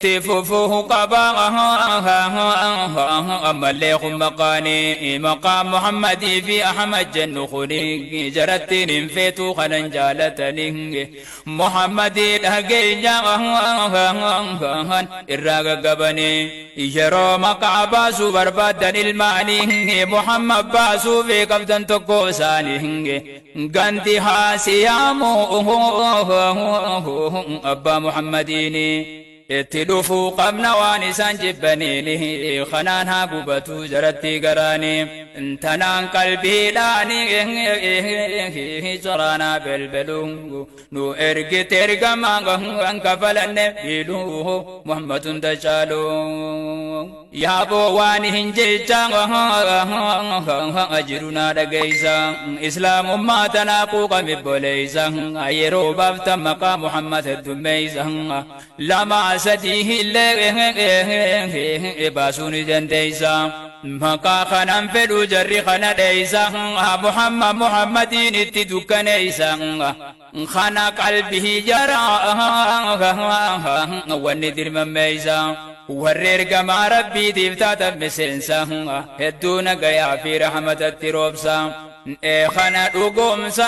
Itti fufuu qaba ammallee kun maqaanii maqaa Muhammadii fi Ahmad jennu kuni jarattiin hin feetu kanan jaalatanii Muhammadii dhageenya irraa gaggabanii yeroo maqaa baasuu barbaadan ilmaanii Muhammad baasuu fi qabdan tokko isaanii ganti haasiyaamu abbaa Muhammadiini. Itti dhufuu qabna waan isaan jibbaniini kanaan haa gubatu jaratti garaanii tanaan qalbiidhaanii jaraanaa belbelu nu ergite ergamaan kafalanne biiluu Muhammadun dachaalu yaaboo waan hin jecha jiru naa dhageeysa islaamummaa tanaa quuqame boleeysa yeroo baafta maqaa Muhammad heddummeeysa lama sadii illee baasuu ni dandeeysa maqaa kanan fedhu jarri kana dheeysa Muhammad Muhammadiin itti dukkaneeysa kana qalbii jara wanni dirmammeeysa warri ergamaa rabbiitiif taatan miseensa hedduu nagayaa fi rahmatatti roobsa ee kana dhugoomsa.